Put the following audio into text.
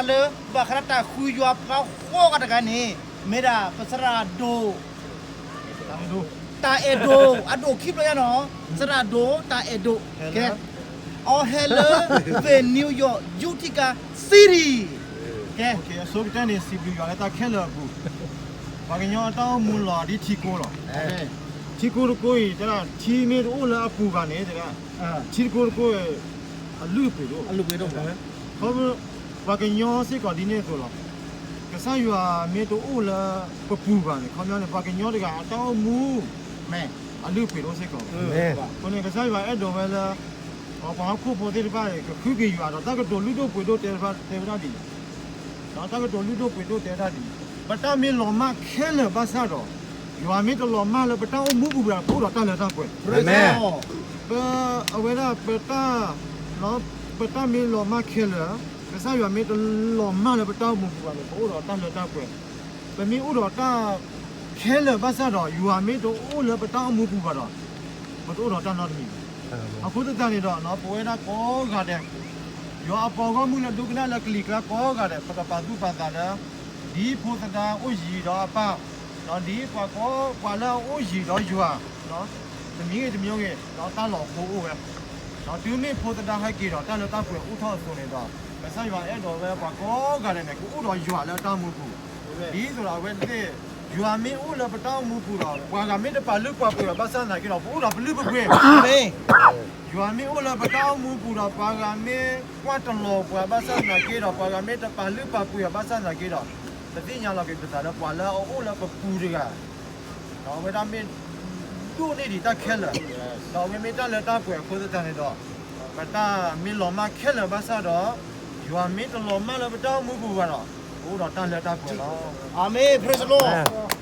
လၢဘၣ်ဃးဒီးတၢ်ဃုယွၤပှၤဃီဂၤတဂၤန့ၣ် မ့ၢ်ဒၣ်ပသရၣ်ဒိၣ် တၢ်အဲၣ်ဒိၣ် အဒိၣ်ခံဘျီညါနီၤ, သရၣ်ဒိၣ်တၢ်အဲၣ်ဒိၣ် ကဲ အဝဲဟဲလၢ New York Utica City ကဲ အဆိကတၢၢ်န့ၣ် စံးဘျုးယွၤလၢတၢ်ခဲလၢာ်အပူၤ, ပှၤကညီအတၢ်အိၣ်မူလီၤဒ်ထံကိလီၤ. ထံကိတကိအံၤ တၢ်ထံမ့ၢ်တအိၣ်လၢအပူၤဘၣ်န့ၣ် တၢ်ထံတကိတကိ အလုၢ်အပှ့ၤတအိၣ်, ပှၤကညီစ့ၢ်ကီးဒ်န့ၣ်အသိးလီၤ. ကစၢ်ယွၤမ့ၢ်တအိၣ်လၢပပူၤဘၣ်န့ၣ် ခီပညီန့ၣ် ပှၤကညီတဂၤအတၢ်အိၣ်မူ အလုၢ်အပှ့ၤတအိၣ်စ့ၢ်ကီး. အဃိန့ၣ် ကစၢ်ယွၤအဲၣ်ဒိးဝဲလၢ ပှၤဟီၣ်ခိၣ်ဖိသ့ၣ်တဖၣ် ကဃုက့ၤယွၤဒီး တၢ်ကတိၤလုၢ်ဒိၣ်ပှ့ၤဒိၣ်တဲဝဲဒၣ်ဒ်န့ၣ်, တၢ်ကတိၤလုၢ်ဒိၣ်ပှ့ၤဒိၣ်တဲဝဲဒၣ်ဒ်န့ၣ် ပတၢ်မ့ၢ်လီၤမၢ်ခဲလၢာ်ဘၣ်ဆၣ်ဒီး ယွၤမ့ၢ်တလီၤမၢ်လၢပတၢ်အိၣ်မူပူၤဘၣ်ဒီး ပအိၣ်ဒီးတၢ်လၢတၢ်ပှဲၤ. ပ အဝဲဒၣ် ပတၢ်မ့ၢ်လီၤမၢ်ခဲလၢာ်, ကစၢ်ယွၤမ့ၢ်တလီၤမၢ်လၢပတၢ်အိၣ်မူပူၤဘၣ်န့ၣ် ပအိၣ်ဒီးတၢ်လၢတၢ်ပှဲၤ, ပမ့ၢ်အိၣ်ဒီးတၢ်ခဲလၢာ်ဘၣ်ဆၣ်ဒီး ယွၤမ့ၢ်တအိၣ်လၢပတၢ်အိၣ်မူပူၤဘၣ်ဒီး ပတအိၣ်ဒီးတၢ်နီတမံၤဘၣ်. အဃိသတးန့ၣ်ဒီး ပဝဲဒၣ်ကိးဂၤဒဲး ယွၤအပှၤဂီၢ်မုၢ်လၢဒိကနၣ်လၢကလံၤကျါကိးဂၤဒဲး ပကပာ်သူၣ်ပာ်သးလၢ ဒ်ဖိသဒါအိၣ်ယံၤဒီးအပၢ်, ဒီးဒ်ပှၤကိးပှၤလၢအအိၣ်ယံၤဒီးယွၤ တမံၤဂ့ၤတမံၤဂ့ၤ ဒီးတၢ်လီၤဖိအိၣ်ဝဲ, ဒီးတုၤမ့ၢ်ဖိသဒါဟဲက့ၤဒီး တၢ်လၢတၢ်ပှဲၤအိၣ်ထီၣ်အသိးန့ၣ်ဒီး ကစၢ်ယွၤအဲၣ်ဒိးဝဲပှၤကိးဂၤဒဲးန့ၣ် ကအိၣ်ဒီးယွၤလၢတၢ်အိၣ်မူပူၤ, ဒ်သိးဒီးအဝဲသ့ၣ် ယွၤမ့ၢ်အိၣ်လၢပတၢ်အိၣ်မူပူၤဒီး ပှၤဂၤမ့ၢ်တပာ်လုၢ်ပာ်ပှ့ၤဘၣ်ဆၣ်သနာ်က့ဒီး ပအိၣ်ဒီးပလုၢ်ပပှ့ၤ ယွၤမ့ၢ်အိၣ်လၢပတၢ်အိၣ်မူပူၤဒီး ပှၤဂၤမ့ၢ်ကွၢ်တလီၤပှၤဘၣ်ဆၣ်သနာ်က့ဒီး ပှၤဂၤမ့ၢ်တပာ်လုၢ်ပာ်ပှ့ၤဘၣ်ဆၣ်သနာ်က့ဒီး ပသ့ၣ်ညါလီၤက့ၤပသးလၢပှၤလၢအအိၣ်လၢပပူၤတဂၤ ဒီးအဝဲဒၣ်မ့ၢ်ဒိၣ်န့ၢ်ဒံးတၢ်ခဲလၢာ်, ဒီးအဝဲမ့ၢ်တၢ်လၢတၢ်ပှဲၤအဃိသတးန့ၣ်ဒီး ပတၢ်မ့ၢ်လီၤမၢ်ခဲလၢာ်ဘၣ်ဆၣ်ဒီး ယွၤမ့ၢ်တလီၤမၢ်လၢပတၢ်အိၣ်မူပူၤဘၣ်ဒီး ပအိၣ်ဒီးတၢ်လၢတၢ်ပှဲၤလီၤ. အၤမ့ၣ်, praise the Lord.